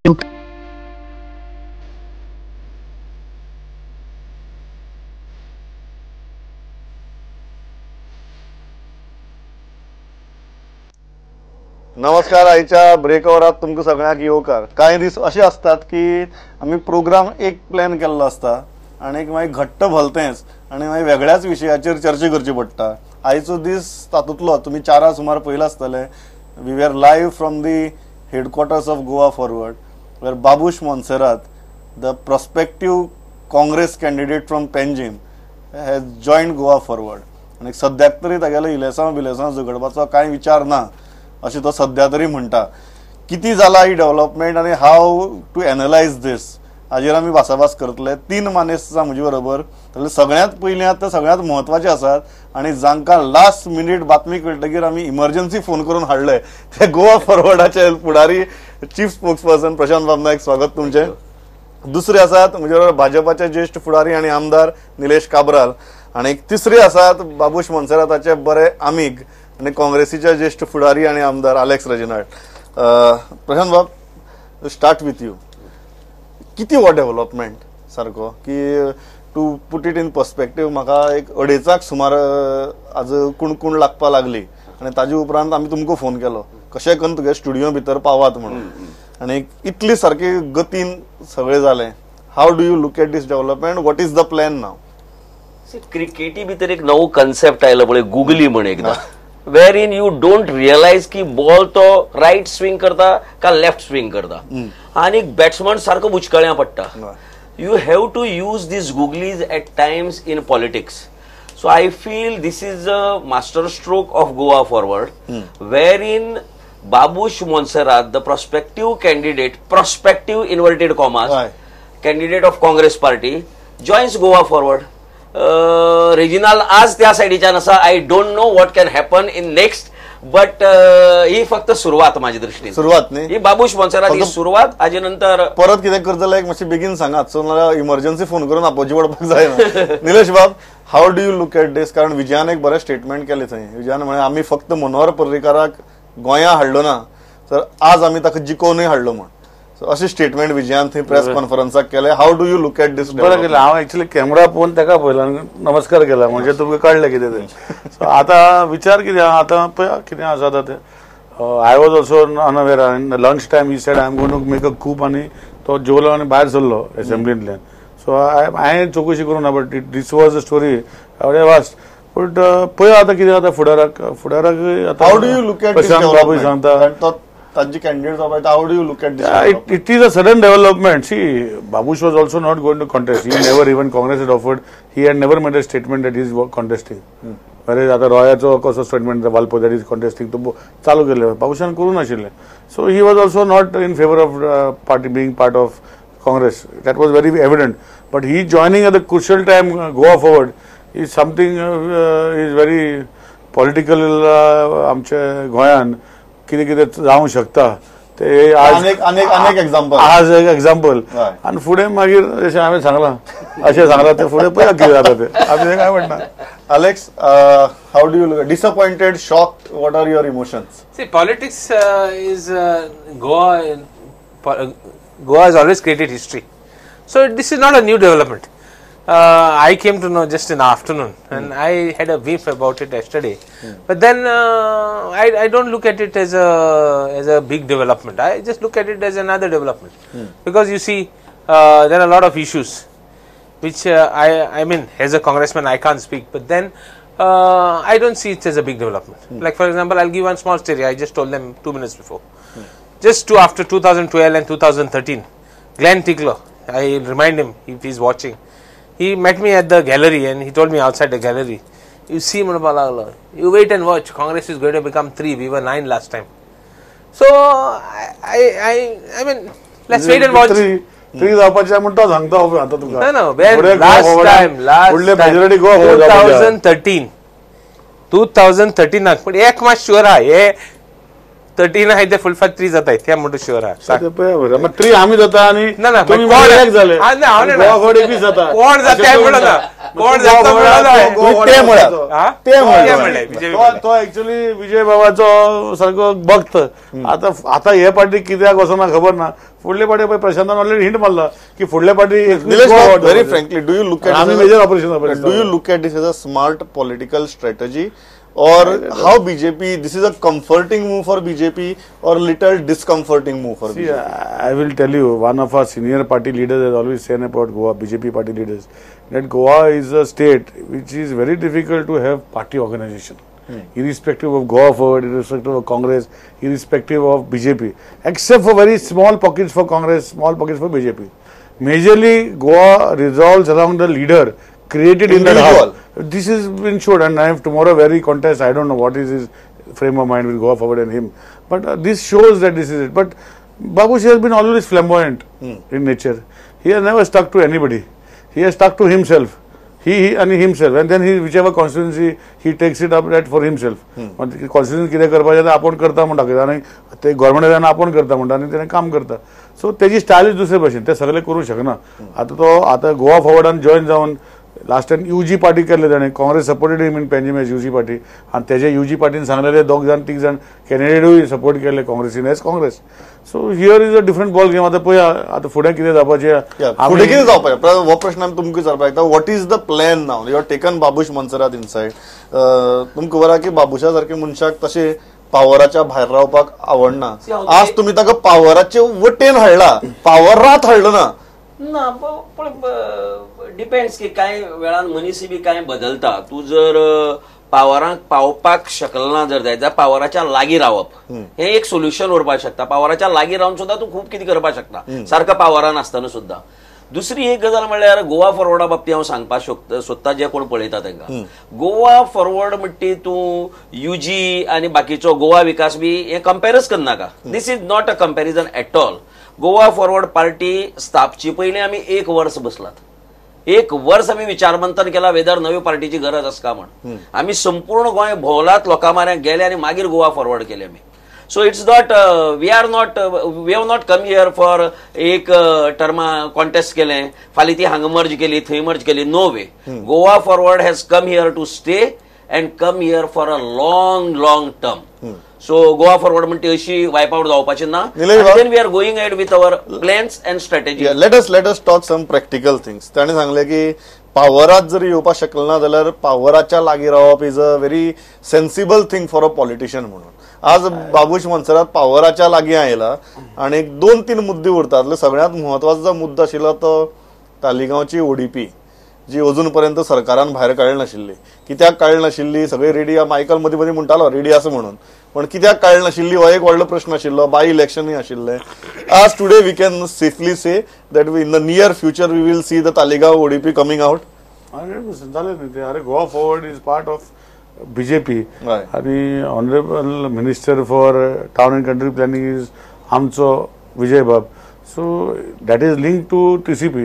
नमस्कार. आयच्या ब्रेकवरात तुमकां सगळ्यांक येवकार. कांय दीस अशे आसतात की आमी प्रोग्राम एक प्लॅन केल्लो आसता आनी मागीर घट्ट भलतेंच आनी मागीर वेगळ्याच विशयाचेर चर्चा करची पडटा. आयचो दीस तातूंतलो. तुमी 4 सुमार पयला आसतले. We are live from the headquarters of Goa Forward where Babush Monserrate, the prospective Congress candidate from Panjim, has joined Goa Forward. आनी सद्याक तरी तागेलो इलेसांव बिलेसांव झगडपाचो कांय विचार ना अशें तो सद्या तरी म्हणटा. कितें जाला ही डेव्हलपमेंट आनी how to analyse दीस हाजेर आमी भासाभास करतले. 3 मानेस्त आसा म्हजे बरोबर. जाल्यार सगळ्यांत पयलीं आतां सगळ्यांत म्हत्वाचे आसात आनी जांकां लास्ट मिनीट बातमी कळटकीर आमी इमर्जन्सी फोन करून हाडले ते गोवा फॉरवर्डाचे फुडारी चीफ स्पोक्स पर्सन प्रशांत बाब नायक, स्वागत तुमचें. दुसरे आसात म्हजे बरोबर भाजपाचे ज्येश्ठ फुडारी आनी आमदार निलेश काब्राल आनी तिसरे आसात बाबूश मोन्सेराताचे बरे आमीग आनी काँग्रेसीचे ज्येश्ठ फुडारी आनी आमदार आलेक्स रेजिनाल्ड. प्रशांत बाब, स्टार्ट विथ you. कितें हो डेव्हलपमेंट सारको की to put it in perspective, म्हाका एक 2:30 सुमार आज कुणकुण लागपा लागली आनी ताजे उपरांत आमी तुमकां फोन केलो कशें करून तुगे स्टुडियो भितर पावात म्हणून आनी इतली सारकी गतीन सगळें जालें. How do you look at this development? What is the plan now? क्रिकेटी भितर एक नवो कन्सेप्ट आयलो पळय, गुगली म्हण एकदां, wherein you don't realise की बॉल तो रायट स्विंग करता का लेफ्ट स्विंग करता आनी बॅट्समन सारको बुचकळ्यां पडटा. You have to use these googlies at times in politics. So I feel this is a master stroke of Goa Forward wherein Babush Monserrate, the prospective candidate, prospective inverted commas, candidate of Congress party, joins Goa Forward. Reginald आज त्या सायडीच्यान आसा. I don't know what can happen in next, but ही फक्त सुरवात माझ्या दृष्टीन. सुरवात न्ही ही बाबूश मोन्सेरात ही सुरवात. हाजे नंतर परत कितें करता जाल्यार एक मातशें बेगीन सांगात, सो नाल्यार इमर्जन्सी फोन करून आपोवची पडपाक जायना. निलेश बाब, how do you look at this? कारण विजयान एक बरें स्टेटमेंट केलें थंय. विजयान म्हळें आमी फक्त मनोहर पर्रीकाराक गोंया हाडलो ना तर आज आमी ताका जिकोवनूय हाडलो म्हण. अशें स्टेटमेंट विजयान थंय प्रेस कॉन्फरन्साक केलें. How do you look at this? बरें केलें. हांव एक्चुअली कॅमेरा पळोवन ताका पळयला आनी नमस्कार केला, म्हणजे तुमकां कळ्ळें कितें तें. सो आतां विचार कितें आहा आतां पळया कितें आसा आतां तें. I was also unaware. आनी lunch time he said I am going to make a coup आनी तो जेवलो आनी भायर सरलो एसेंब्लींतल्यान. सो हांवें चवकशी करूंक ना, but this was a story vast. But पळया आतां कितें जाता फुडाराक. फुडाराक आतां how do you look at Prashant बाबूय सांगता तांची कॅन्डिडेट जावपाक. How do you look at this? It is a sudden development. See, Babush was also not going to contest. He never, even Congress had offered, he had never made a statement that he is contesting. Whereas आतां रॉयाचो कसो statement Valpoi that is contesting तो चालू केले, बाबूशान करूं नाशिल्लें. So he was also not in favour of party being part of Congress. That was very evident. But he joining at the crucial time Goa Forward is something is very political. आमच्या गोंयान कितें कितें जावंक शकता ते आज example, आज एक एक्झाम्पल. आनी फुडें मागीर जशें हांवें सांगलां अशें सांगलां तें फुडें पळया कितें जाता तें. आमी कांय म्हणना. Alex, how do you look? Disappointed, shocked, what are your emotions? See, politics is Goa. Goa has always created history. So this is not a new development. I came to know just in the afternoon and I had a whiff about it yesterday. But then I don't look at it as a big development. I just look at it as another development. Because you see, there are a lot of issues which I mean, as a congressman I can't speak, but then I don't see it as a big development. Like for example, I'll give one small story. I just told them 2 minutes before. Just after 2012 and 2013, Glenn Ticlo, I remind him if he's watching, he met me at the gallery and he told me outside the gallery, you see, you wait and watch, Congress is going to become 3, we were 9 last time. So, I mean, let's wait and watch. 3 जावपाचें म्हण तो सांगता आतां तुका. No, last time, 2013, 2013 पण एक मात sure आहा, हे 13 आहाय ते फुल फात 3 जाताय ते म्हणटा शुअर आहा. 3 आमी जाता आनी कोण जाले कोण जाता म्हणना कोण जाता म्हणना ते म्हणले तो एक्चुअली विजय बाबाचो सारको भक्त. आतां आतां हे पार्टी कित्याक वचना खबर ना. फुडले पार्टी पळय प्रशांतान ऑलरेडी हिंट मारला की फुडले party very frankly do you look at major operation do you look at this as a smart political strategy or how BJP, this is a comforting move for BJP or little discomforting move for BJP? I will tell you, one of our senior party leaders has always said about Goa, BJP party leaders, that Goa is a state which is very difficult to have party organization. Irrespective of Goa Forward, irrespective of Congress, irrespective of BJP, except for very small pockets for Congress, small pockets for BJP. Majorly, Goa resolves around the leader created in that house. This has been showed, and I have tomorrow very contest. I don't know what is his frame of mind with Goa Forward and him, but this shows that this is it. But Babush has been always flamboyant in nature. He has never stuck to anybody. He has stuck to himself. He and himself, and then he whichever constituency he takes it up that for himself. Constituency कितें करपाचें तें आपूण करता म्हूण दाखयता आनी ते गव्हर्मेंटान आपूण करता म्हणटा आनी तेणें काम करता. सो तेजी स्टायलूच दुसरे भशेन ते सगळे करूंक शकना. आतां तो आतां गोवा फॉरवर्डान जॉयन जावन लास्ट टायम युजी पार्टी केल्ले ताणें. Congress supported him in Panjim as UG party आनी तेजे युजी पार्टीन सांगलेले 2 जाण 3 जाण कॅन्डिडेटूय सपोर्ट केल्ले काँग्रेसीन as Congress. So here is a different ball game. आतां पळया आतां फुडें कितें जावपाचें, फुडें कितें जावपाचें हो प्रश्न आमी तुमकां विचारपाक जाय. What is the plan now? You are taken Babush Monserrate inside. तुमकां खबर आहा की बाबुशा सारके मनशाक तशें पावराच्या भायर रावपाक आवडना. आज तुमी ताका पावराचे वटेन हाडला, पावरात हाडलो ना. ना पण डिपेंड्स की कांय वेळान मनीस बी कांय बदलता. तूं जर पावरांक पावपाक शकलना जर जायत जाल्यार पावराच्या लागीं रावप हें एक सोल्युशन उरपाक शकता. पावराच्या लागीं रावन सुद्दां तूं खूब कितें करपाक शकता सारको पावरान आसतना सुद्दां. दुसरी एक गजाल म्हणल्यार गोवा फॉरवर्डा बाबतींत हांव सांगपाक सोदता जे कोण पळयता तांकां, गोवा फॉरवर्ड म्हणटी तूं युजी आनी बाकीचो गोवा विकास बी हें कंपेरच करनाका. This is not a comparison at all. Goa forward party स्थापची पयलीं आमी 1 वर्स बसलात. 1 वर्स आमी विचारमंथन केला वेदर नव्या पार्टीची गरज आसा म्हण. आमी संपूर्ण गोंय भोंवलात, लोकां माऱ्याक गेले आनी मागीर गोवा फॉरवर्ड केले आमी. So it's not we have not come here for एक टर्मा कॉन्टेस्ट केलें फाल्यां ती हांगा मर्ज केली थंय मर्ज केली. No way. Goa forward has come here to stay and come here for a long long term. So Goa forward म्हणटी अशी वायप आउट जावपाची ना. Then we are going ahead with our plans and strategy. Let us talk some practical things. ताणें सांगलें की पावरात जर येवपाक शकले ना जाल्यार पावराच्या लागीं रावप is a very sensible thing for a politician म्हणून. आज बाबूश मोन्सेरात पावराच्या लागीं आयला आनी 2-3 मुद्दे उरतात. सगळ्यांत म्हत्वाचो मुद्दो आशिल्लो तो तालिगांवची ओडीपी जी अजून पर्यंत सरकारान भायर काडली नाशिल्ली. कित्याक काडली नाशिल्ली? सगळे रेडी, मायकल मदीं मदीं म्हणटालो रेडी आसा म्हणून, पण कित्याक काडली नाशिल्ली हो एक व्हडलो प्रश्न आशिल्लो. बाय इलेक्शनूय आशिल्लें. आज today we can safely say that in the near future we will see the Taleigao ODP coming out. 100% जालें न्ही तें. अरे Goa forward is part of BJP आनी honourable minister for town and country planning is आमचो विजय बाब. So that is linked to TCP.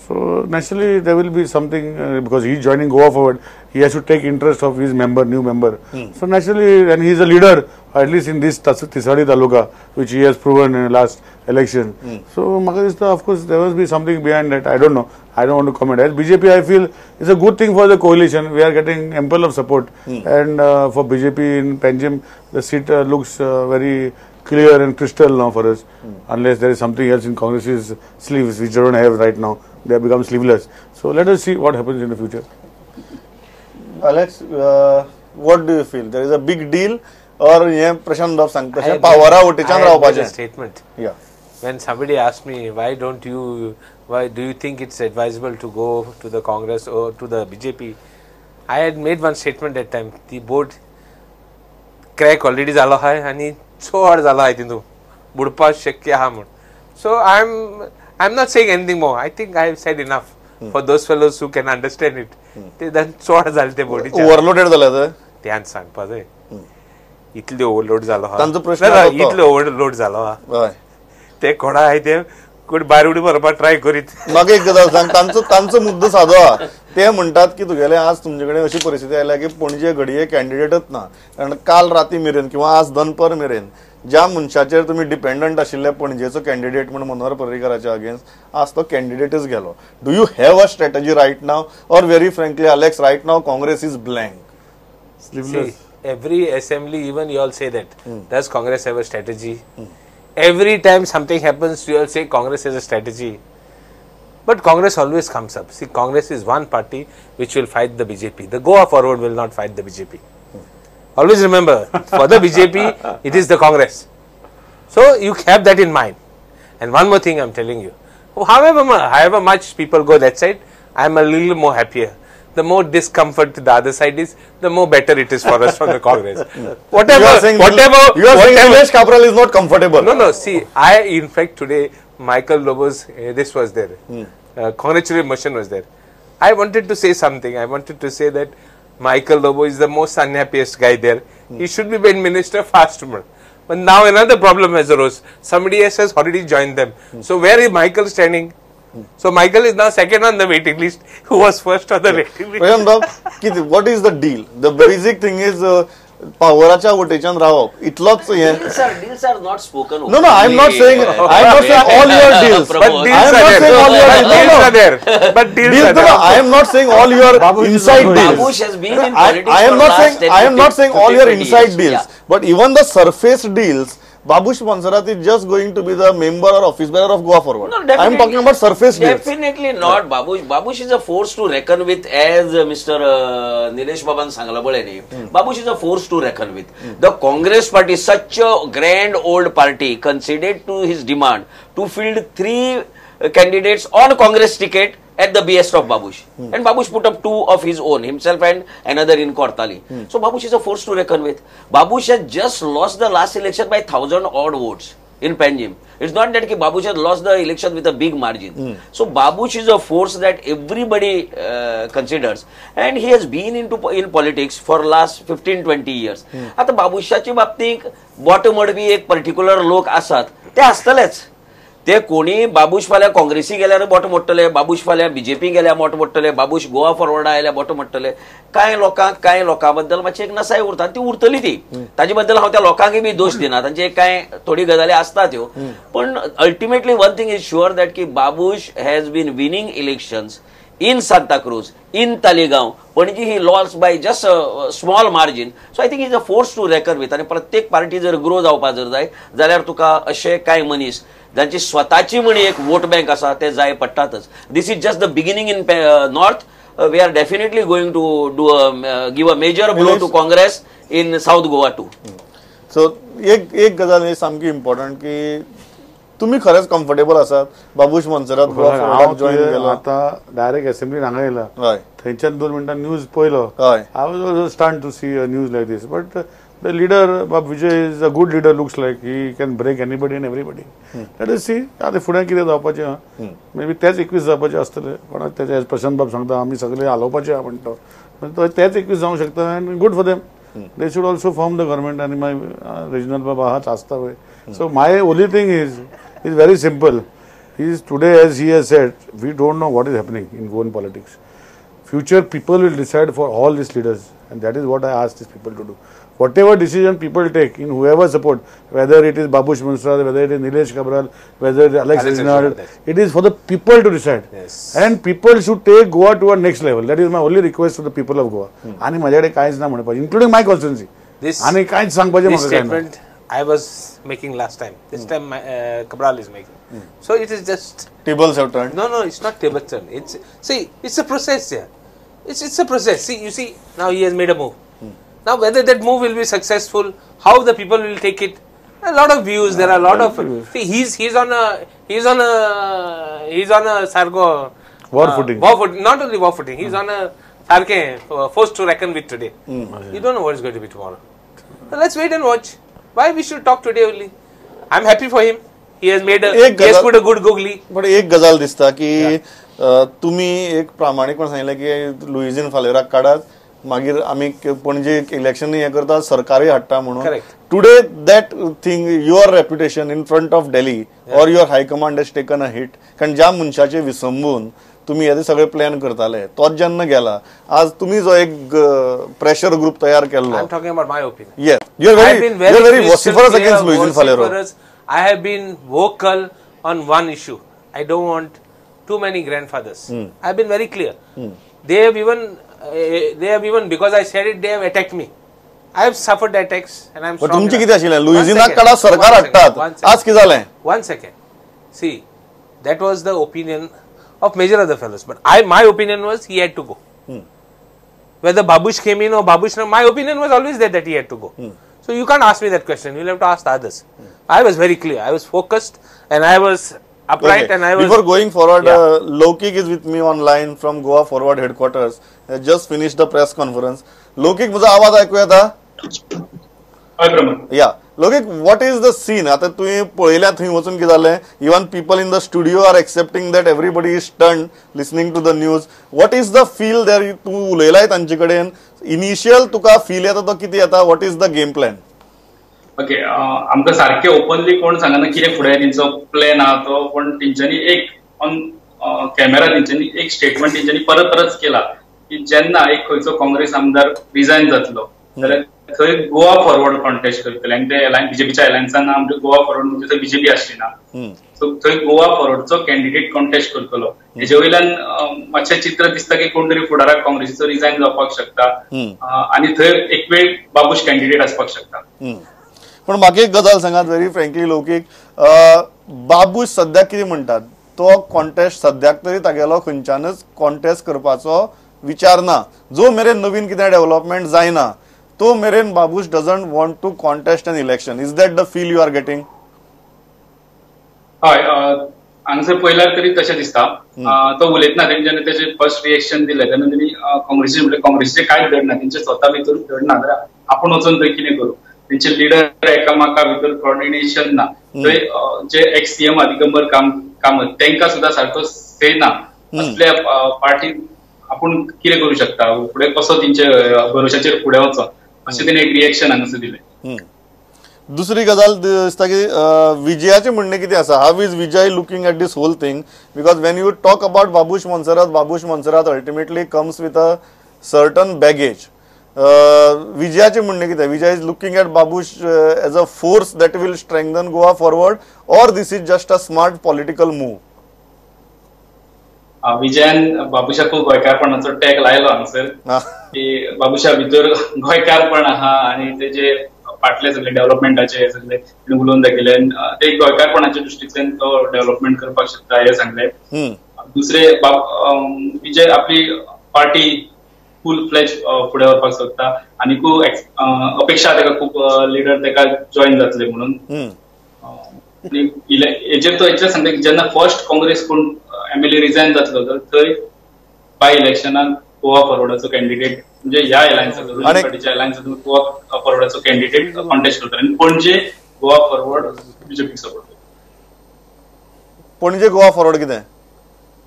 So naturally there will be something because he is joining Goa Forward. He has to take interest of his member, new member. So naturally, and he is a leader, at least in this Tiswadi Taluka, which he has proven in the last election. So of course there must be something behind that. I don't know. I don't want to comment. As BJP, I feel it's a good thing for the coalition. We are getting ample of support. And for BJP in Panjim, the seat looks very clear and crystal now for us, unless there is something else in Congress's sleeves which they don't have right now. They have become sleeveless. So let us see what happens in the future. Alex, what do you feel? There is a big deal, or ye Prashant Bab सांगता पावरा वटेच्यान रावपाचें statement. Yeah. When somebody asked me why do you think it's advisable to go to the Congress or to the BJP, I had made one statement that time. The board crack already जालो आहा आनी चड जाला आहा तितून बुडपाक शक्य आहा म्हूण. So I am not saying anything more. I think I have said enough for those fellows who can understand it. ते चड जाले ते बोटीचे ओवरलोडेड जाले ते त्यान सांगपा जाय. इतले ओवरलोड जालो आहा तांचो प्रश्न, इतले ओवरलोड जालो आहा ते कोणा आहाय ते कोण भायर उडी मारपाक ट्राय करीत. म्हाका एक गजाल सांग, तांचो तांचो मुद्दो सादो आहा. ते म्हणटात की तुगेले आज तुमचे कडेन अशी परिस्थिती आयल्या की पणजे घडये कॅन्डिडेटच ना, कारण काल राती मेरेन किंवा आज दनपर मेरेन ज्या मनशाचेर तुमी डिपेंडंट आशिल्ले पणजेचो कॅन्डिडेट म्हूण मनोहर पर्रीकराच्या अगेन्स्ट, आज तो कॅन्डिडेटच गेलो. Do you have a strategy right now or very frankly Alex, right now Congress is blank? See, every assembly, even you all say that. Does Congress have a strategy? Every time something happens, you all say Congress has a strategy. But Congress always comes up. See, Congress is one party which will fight the BJP. The Goa Forward will not fight the BJP. Always remember, for the BJP, it is the Congress. So you have that in mind. And one more thing I am telling you. However much people go that side, I am a little more happier. The more discomfort the other side is, the more better it is for us from the Congress. Whatever, you are saying Nilesh Cabral is not comfortable. No, no. See, in fact, today, Michael Lobo's, this was there. Congratulatory motion was there. I wanted to say something. I wanted to say that Michael Lobo is the most unhappiest guy there. He should be made minister fast. But now another problem has arose. Somebody else has already joined them. So where is Michael standing? So Michael is now second on the waiting list, who was first on the waiting list. Prashant Bab, what is the deal? The basic thing is पावराच्या वटेच्यान रावप इतलोच हे. Deals are not spoken. No, no, I am not saying all your deals. But deals are there. But deals are there. I am not saying all your inside deals. Babush has been in politics. I am not saying all your inside deals. But even the surface deals, Babush Monserrate is just going to be the member or office bearer of Goa Forward. No, definitely, I am talking about surface deals. Definitely not, Babush. Babush is a force to reckon with, as Mr. Nilesh Baban sangla पळय न्ही. Babush is a force to reckon with. The Congress party, such a grand old party, conceded to his demand to field 3 candidates on Congress ticket at the behest of Babush. And Babush put up 2 of his own, himself and another in Kortali. So Babush is a force to reckon with. Babush has just lost the last election by 1,000 odd votes in Panjim. It's not that ki Babush has lost the election with a big margin. So Babush is a force that everybody considers, and he has been in politics for last 15-20 years. आता बाबुशाचे बाबतीत बोट मडवी एक particular लोक आसात ते आसतलेच. ते कोणी बाबूश फाल्यां काँग्रेसी गेल्यार बोट मोडटले, बाबूश फाल्यां बीजेपी गेल्यार बोट मोडटले, बाबूश गोवा फॉरवर्डा आयल्यार बोट मोडटले. कांय लोकांक कांय लोकां बद्दल मातशी एक नसाय उरता आनी ती उरतली ती. ताजे बद्दल हांव त्या लोकांकय बी दोश दिना, तांचे कांय थोडी गजाली आसता त्यो. पण ultimately one thing is sure that की Babush has been winning elections in Santacruz, in Taleigao, Panaji he lost by just a small margin. So I think he is a force to reckon with. आनी प्रत्येक party जर grow जावपा जर जाय जाल्यार तुका अशे कांय मनीस जांची स्वताची म्हण एक वोट बँक आसा ते जाय पडटातच. This is just the beginning in north. We are definitely going to do give a major blow to Congress in South Goa too. So एक एक गजाल ही सामकी इम्पॉर्टंट की तुम्ही खरेंच कम्फर्टेबल आसात बाबूश मोन्सेरात गोवा फॉरवर्डाक जॉईन केलो. आतां डायरेक्ट असेंब्लीन हांगा येयला, हय, थंयच्यान 2 मिनटां न्यूज पळयलो. हय, I was also stunned to see a news like this. But the leader Bab Vijay is a good leader, looks like he can break anybody and everybody. Let us see आतां फुडें कितें जावपाचें आहा. May be तेच 21 जावपाचें आसतलें, पण तेजे प्रशांत बाब सांगता आमी सगळे हालोवपाचे आहा म्हणटा, तो तेच 21 जावंक शकता. And good for them, they should also form the government. आनी मागीर रिजनल बाब आहाच आसता पळय. So my only thing is very simple. Is today, as he has said, we don't know what is happening in Goan politics. Future people will decide for all these leaders, and that is what I ask these people to do. Whatever decision people take, in whoever support, whether it is Babush Monserrate, whether it is Nilesh Cabral, whether it is Alex Reginald, it is for the people to decide. Yes. And people should take Goa to a next level. That is my only request to the people of Goa. आणि माझ्याकडे कांयच ना म्हणपाचें, including my constituency. आणि कांयच सांगपाचें म्हाका कांय ना. I was making last time. This time Cabral is making. So it is just tables have turned. No, no, it's not tables turned. It's see, it's a process here. It's a process. See, you see, now he has made a move. Now whether that move will be successful, how the people will take it, a lot of views. There are a lot of see. He's on a sargo war footing. War footing. Not only war footing. He's on a sarke force to reckon with today. You don't know what is going to be tomorrow. So let's wait and watch. Why we should talk today only? I'm happy for him. He has made a he has put a good googly. But एक गजाल दिसता की तुम्ही एक प्रामाणिकपण सांगितलं की लुईझिन फालेराक काडात, मागीर आमी पणजे इलेक्शन हें करता, सरकारय हाडटा म्हणून. Today that thing, your reputation in front of Delhi or your high command has taken a hit. कारण ज्या मनशाचे विसंबून तुमी हे सगळे प्लॅन करताले तोच जेन्ना गेला आज तुमी जो एक प्रेशर ग्रुप तयार केल्लो. I am talking about my opinion. Yes, you are very vociferous against Luizinho Faleiro. I have been vocal on one issue. I don't want too many grandfathers. I have been very clear. They have even because I said it, they have attacked me. I have suffered attacks and I am strong. तुमची किती आशिल्लें लुइझिनाक काडा सरकार हाडटात आज कितें जालें? One second. See, that was the opinion of major other fellows, but my opinion was he had to go. Whether Babush came in or Babush not, my opinion was always there that he had to go. So you can't ask me that question. You'll have to ask the others. I was very clear. I was focused and I was upright. Okay. And I was. Before going forward, yeah. Lokik is with me online from Goa Forward headquarters. I just finished the press conference. Lokik, म्हजो आवाज आयकू येता? हय Pramod. Yeah. Lokik, what is the scene? आता तुवें पळयल्या थंय वचून कितें जालें? Even people in the studio are accepting that everybody is stunned listening to the news. What is the feel there? तूं उलयलाय तांचे कडेन, इनिशियल तुका फील येता तो कितें येता? What is the game plan? Okay, आमकां सारकें ओपनली कोण सांगना कितें फुडें तेंचो प्लॅन आहा तो, पण तेंच्यांनी एक ऑन कॅमेरा तेंच्यांनी एक स्टेटमेंट तेंच्यांनी परत परत केला की जेन्ना एक खंयचो काँग्रेस आमदार रिजायन जातलो जाल्यार थंय गोवा फॉरवर्ड कॉन्टेस्ट करतले आनी ते बीजेपीच्या अलायन्सान आमचे गोवा फॉरवर्ड म्हणजे थंय बीजेपी आसली ना, सो थंय गोवा फॉरवर्डचो कॅन्डिडेट कॉन्टेस्ट करतलो. हेजे वयल्यान मातशें चित्र दिसता की कोण तरी फुडाराक काँग्रेसीचो रिजायन जावपाक शकता आनी थंय एक वेळ बाबूश कॅन्डिडेट आसपाक शकता. पण म्हाका एक गजाल सांगात व्हेरी फ्रँकली लौकीक, बाबूश सद्याक कितें म्हणटात तो कॉन्टेस्ट सद्याक तरी तागेलो खंयच्यानच कॉन्टेस्ट करपाचो विचार ना. जो मेरेन नवीन कितें डेव्हलपमेंट जायना तो मेरेन Babush doesn't want to contest an election. Is that the feel you are getting? हय, हांगसर पळयल्यार तरी तशें दिसता. तो उलयतना तेणी जेन्ना तेजें फर्स्ट रिएक्शन दिलें तेन्ना तेणी काँग्रेसी म्हणलें काँग्रेसीचें कांयच धडना, तेंचे स्वता भितर धडना जाल्यार आपूण वचून थंय कितें करूं. तेंचे लिडर एकामेका भितर कॉर्डिनेशन ना, थंय जे एक्स सीएम दिगंबर कामत तेंकां सुद्दां सारको से ना. असल्या पार्टी आपूण कितें करूं शकता, फुडें कसो तेंचे भरोशाचेर फुडें वचो अशें तेणी एक रिएक्शन हांगासर दिलें. दुसरी गजाल दिसता की विजयाचें म्हणणें कितें आसा? How is Vijay looking at this whole thing? Because when you talk about Babush Monserrate, Babush Monserrate ultimately comes with a certain baggage. विजयाचें म्हणणें कितें? Vijay is looking at Babush as a force that will strengthen Goa Forward, or this is just a smart political move? विजयान बाबूशाक खूब गोंयकारपणाचो tag लायलो हांगसर की बाबूशा भितर गोंयकारपण आहा आनी तेजे फाटले सगळे डेव्हलपमेंटाचे सगळे उलोवन दाखयले, ते गोंयकारपणाच्या दृश्टींतल्यान तो डेव्हलपमेंट करपाक शकता हें सांगलें. दुसरे विजय आपली पार्टी फूल फ्लॅज फुडें व्हरपाक सोदता आनी खूब अपेक्षा तेका खूब लिडर तेका जॉईन जातले म्हणून. हेजेर तो हेचेर सांगता की जेन्ना फर्स्ट काँग्रेस कोण एमएलए रिजायन जातलो तर थंय बाय इलेक्शनाक गोवा फॉरवर्डाचो कॅन्डिडेट म्हणजे ह्या अलायन्साचो पार्टीच्या अलायन्साचो गोवा फॉरवर्डाचो कॅन्डिडेट कॉन्टेस्ट करतलो आनी पणजे गोवा फॉरवर्ड बीजेपीक सपोर्ट करतलो. पणजे गोवा फॉरवर्ड कितें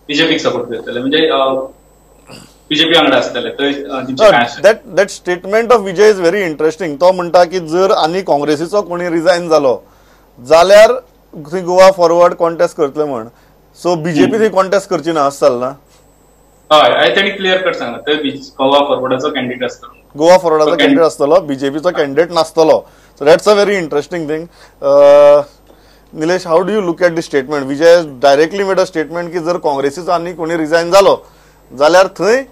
बीजेपीक सपोर्ट करतले म्हणजे बीजेपी वांगडा आसतले. That statement of Vijay is very interesting. तो म्हणटा की जर आनी काँग्रेसीचो कोणी रिजायन जालो जाल्यार थंय गोवा फॉरवर्ड कॉन्टेस्ट करतले म्हण. सो बीजेपी थंय कॉन्टेस्ट करची ना अशें चल्लां? हय, तेणी क्लियर कट सांगला थंय गोवा फॉरवर्डाचो कॅन्डिडेट आसतलो, गोवा फॉरवर्डाचो कॅन्डिडेट आसतलो, बीजेपीचो candidate नासतलो. So that's a very interesting thing. Nilesh, how do you look at this statement? Vijay directly made a statement की जर काँग्रेसीचो आनी कोणी रिजायन जालो जाल्यार थंय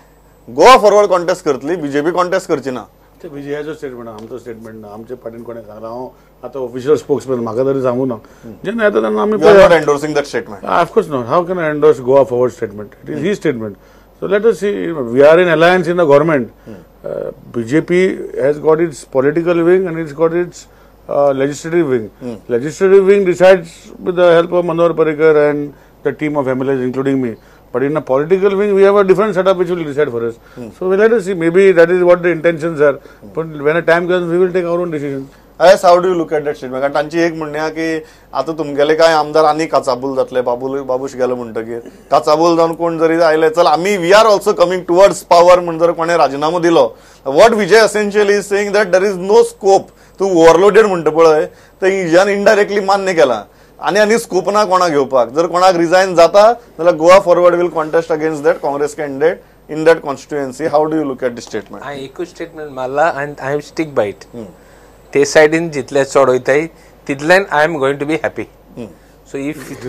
गोवा फॉरवर्ड कॉन्टेस्ट करतली, बीजेपी कॉन्टेस्ट करची ना. ते विजयाचो स्टेटमेंट, आमचो स्टेटमेंट ना. आमचे पार्टीन कोणें सांगलां? हांव आतां ऑफिशियल स्पोक्समॅन, म्हाका तरी सांगू ना. जेन्ना येता तेन्ना आमी endorsing that statement. Of course not. How can I endorse Goa Forward statement? It is his statement. So let us see. We are in alliance in the government. BJP has got its political wing and it's got its legislative wing. Legislative wing decides with the help of Manohar Parrikar and the team of MLAs including me. But in a political wing, we have a different setup which will decide for us. So we'll let us see. Maybe that is what the intentions are. But when a time comes, we will take our own decision. Yes, how do you look at that statement? कारण तांची एक म्हणणें आहा की आतां तुमगेले कांय आमदार आनी काचाबूल जातले, बाबूश गेलो म्हणटकीर काचाबूल जावन कोण जरी आयले, चल आमी we are also coming towards power म्हण जर कोणें राजिनामो दिलो, what Vijay essentially is saying that there is no scope. तूं ओवरलोडेड म्हणटा पळय, तें विजयान इनडायरेक्टली मान्य केलां. आनी आनी स्कोप ना कोणाक घेवपाक. जर कोणाक रिजायन जाता जाल्यार Goa Forward will contest against that Congress candidate in that constituency. How do you look at this statement? हांवें एकूच स्टेटमेंट मारला आनी I stick by it. ते सायडीन जितले चड वयताय तितल्यान I am going to be happy. So if if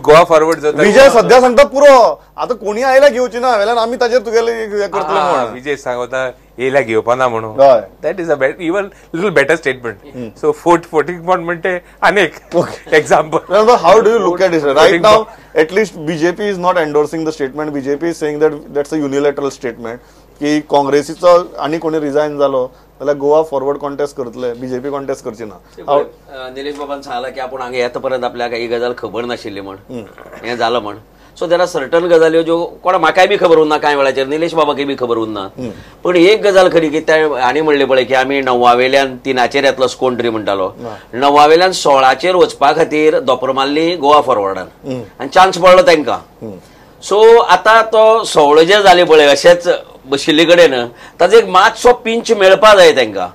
Goa Forward जाता, विजय सध्या सांगता पुरो, आता कोणी आयला घेवची ना वेल्यान आमी ताजेर तुगेले हें करतले म्हणून. विजय सांगता येयला घेवपा ना म्हणून, that is a even little better statement. So 14 point म्हणटे आनी एक example. How do you look at this right now? At least BJP is not endorsing the statement. BJP is saying that that's a unilateral statement की काँग्रेसीचो आनी कोणी resign जालो जाल्यार Goa forward contest करतले, BJP contest करची ना. निलेश बाबान सांगला की आपूण हांगा येता पर्यंत आपल्याक ही गजाल खबर नाशिल्ली म्हण, हें जालां म्हण. सो there are certain गजाल्यो ज्यो कोणा म्हाकाय बी खबर उरना, कांय वेळाचेर निलेश बाबाकय बी खबर उरना. पण एक गजाल खरी की त्या हांणी म्हणलें पळय की आमी 9 वेल्यान 3 येतलो कोण तरी म्हणटालो, 9 वेल्यान 16 वचपा खातीर दोपर मारली गोवा फॉरवर्डान आनी चान्स पडलो तांकां. सो आतां तो 16 जे जाले पळय अशेंच बशिल्ले कडेन ताजो एक मातसो पिंच मेळपा जाय तांकां.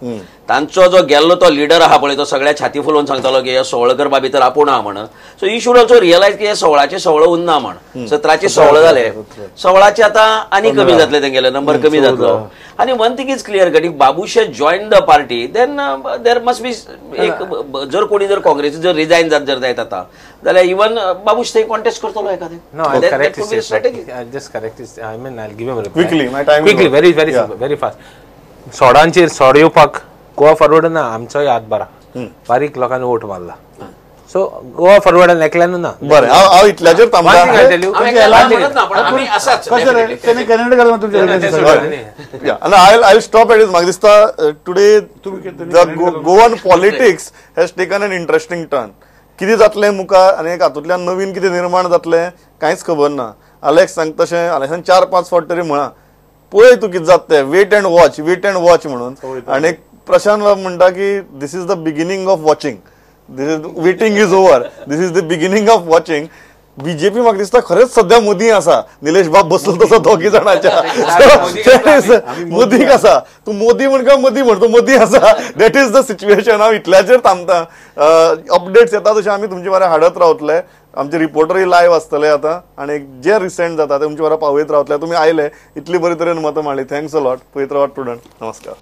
तांचो जो गेल्लो तो लिडर आहा पळय तो सगळ्या छाती फुलोवन सांगतालो की हे 16 करपा भितर आपूण आहा म्हण. So you should also realise की हे 16 16 उरना म्हण, 17 16 जाले, 16 आतां आनी कमी जातले, तेंगेले नंबर कमी जातलो. आनी one thing is clear cut, if Babush join the party then there must be एक जर कोणी जर काँग्रेसी जर रिजायन जात जर जायत आतां जाल्यार इवन बाबूश थंय कॉन्टेस्ट करतलो एखादें. Just correct his, I mean, I'll give him a reply. Quickly, my time quickly, very very simple, very fast. 16 100 येवपाक गोवा फॉरवर्ड ना आमचोय हातभार बारीक लोकांनी वोट मारला. सो गोवा फॉरवर्डान एकल्यानू ना. बरें, हांव इतल्याचेर थांबता. I stop at is. म्हाका दिसता today the Goan politics has taken an interesting turn. कितें जातलें मुखार आनी हातूंतल्यान नवीन कितें निर्माण जातलें कांयच खबर ना. आलेक्स सांगता तशें आलेक्सान 4-5 फावट तरी म्हळां पळय तूं कितें जाता तें, wait and watch, wait and watch म्हणून. आनी प्रशांत बाब म्हणटा की this is the beginning of watching, this is waiting is over, this is the beginning of watching. BJP म्हाका दिसता खरेंच सध्या मोदी आसा. निलेश बाब बसलो तसो दोगी जाणांच्या मोदीक आसा. तूं मोदी म्हण काय मोदी म्हण, तूं मोदी आसा. That is the situation. हांव इतल्याचेर थांबता. अपडेट्स येता तशें आमी तुमचे बरें हाडत रावतले. आमचे रिपोर्टरूय लायव्ह आसतले आतां आनी जे रिसेंट जाता ते तुमचे बरें पावयत रावतले. तुमी आयले इतली बरी तरेन मतां मांडली, thanks a lot. पळयत रावात प्रुडंट. नमस्कार.